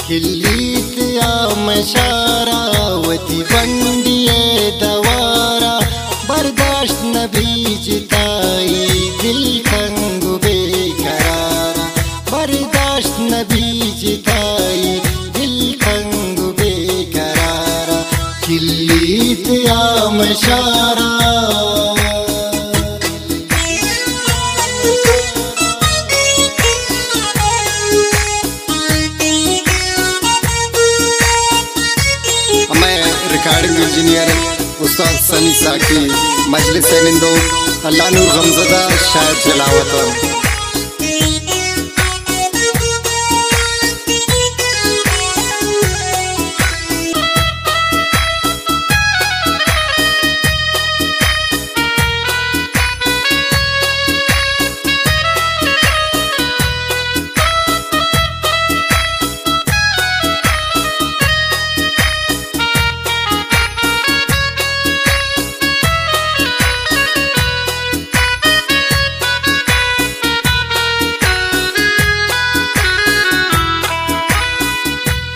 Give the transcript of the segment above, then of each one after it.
کلیت یا مشارا وتی بنڈی ءِ دوارا، برداشت نہ بیجتائی دل تنگ و بے قرارا، برداشت نہ بیجتائی دل تنگ و بے قرارا، کلیت یا مشارا۔ ہمے ریکارڈنگ انجینئر استاد سنی ساکی، مجلس ءِ نندوک اللہ نور غمزدہ، شاعر جلاوطن۔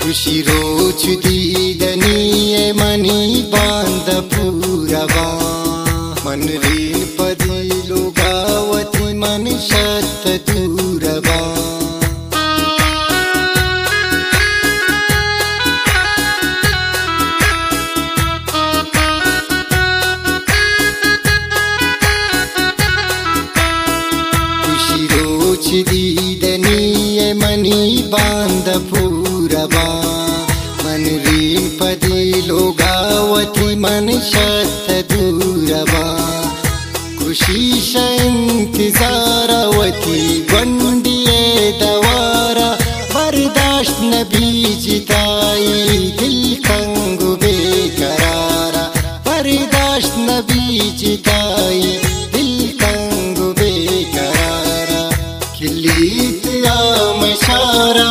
خوشی روچ دیدنی ءَ منی باند پورا باں، من رین پدی لوگا وتی من شت دور باں۔ خوشی روچ دیدنی ءَ منی باند پورا باں، من رین پدی لوگا وتی من شت دور باں۔ خوشی شہ انتظار وتی گونڈی ءِ دوارا، برداشت نہ بیجتائی دل تنگ و بے قرارا، برداشت نہ بیجتائی دل تنگ و بے قرارا، کلیت یا مشارا۔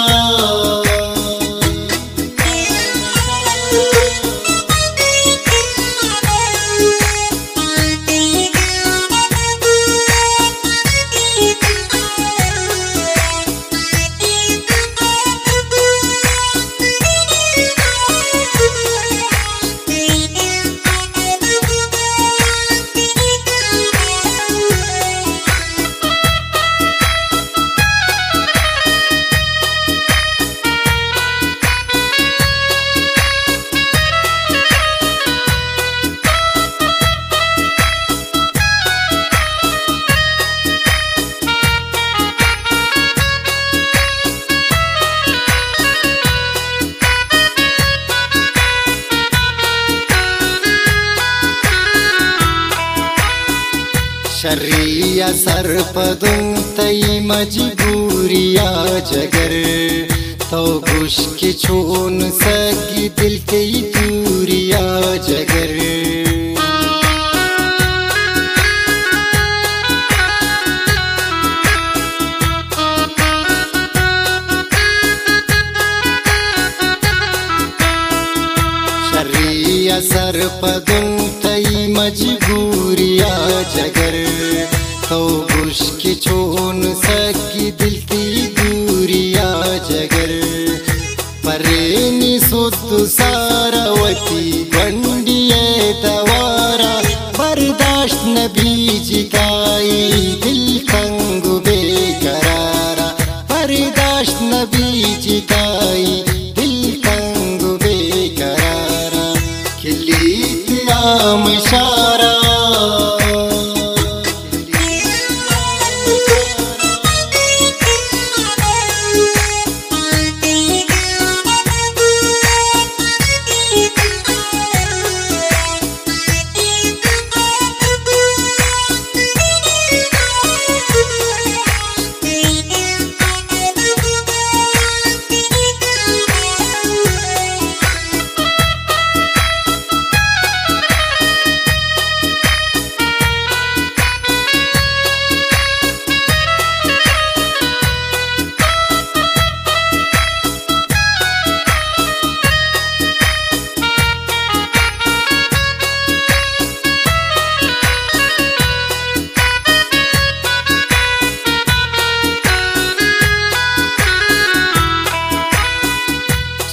شری ءَ سرپدوں تئی مجبوری ءَ جگر، تو گوش کہ چون سگی دل تئی دوری ءَ جگر۔ شری ءَ سرپدوں تئی مجبوری ءَ جگر، تو گوش کہ چون سکی دل تئی دوری ءَ جگر۔ پرینی سد سارا وتی گونڈی ءِ دوا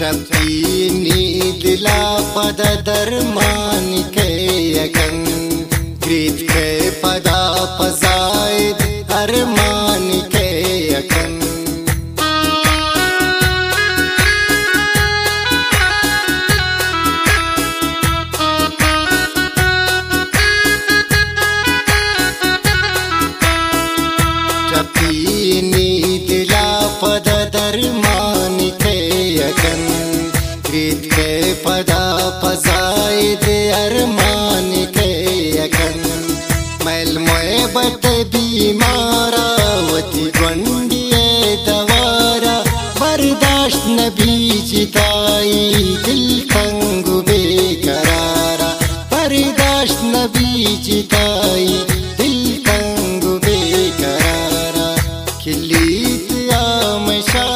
ٹپی نی دلا پدا درمان کئے اکن، گریت کئے پدا پزائد ارمان کئے اکن۔ ٹپی نی دلا پدا درمان کئے اکن، گریت کئے پدا پزائد ارمان کئے اکن۔ مئل محبت بیمارا وتی گونڈی ءِ دوارا، برداشت نبی جدائی دل تنگ و بے قرارا، برداشت نبی جدائی دل تنگ و بے قرارا۔ کلیت یا مشا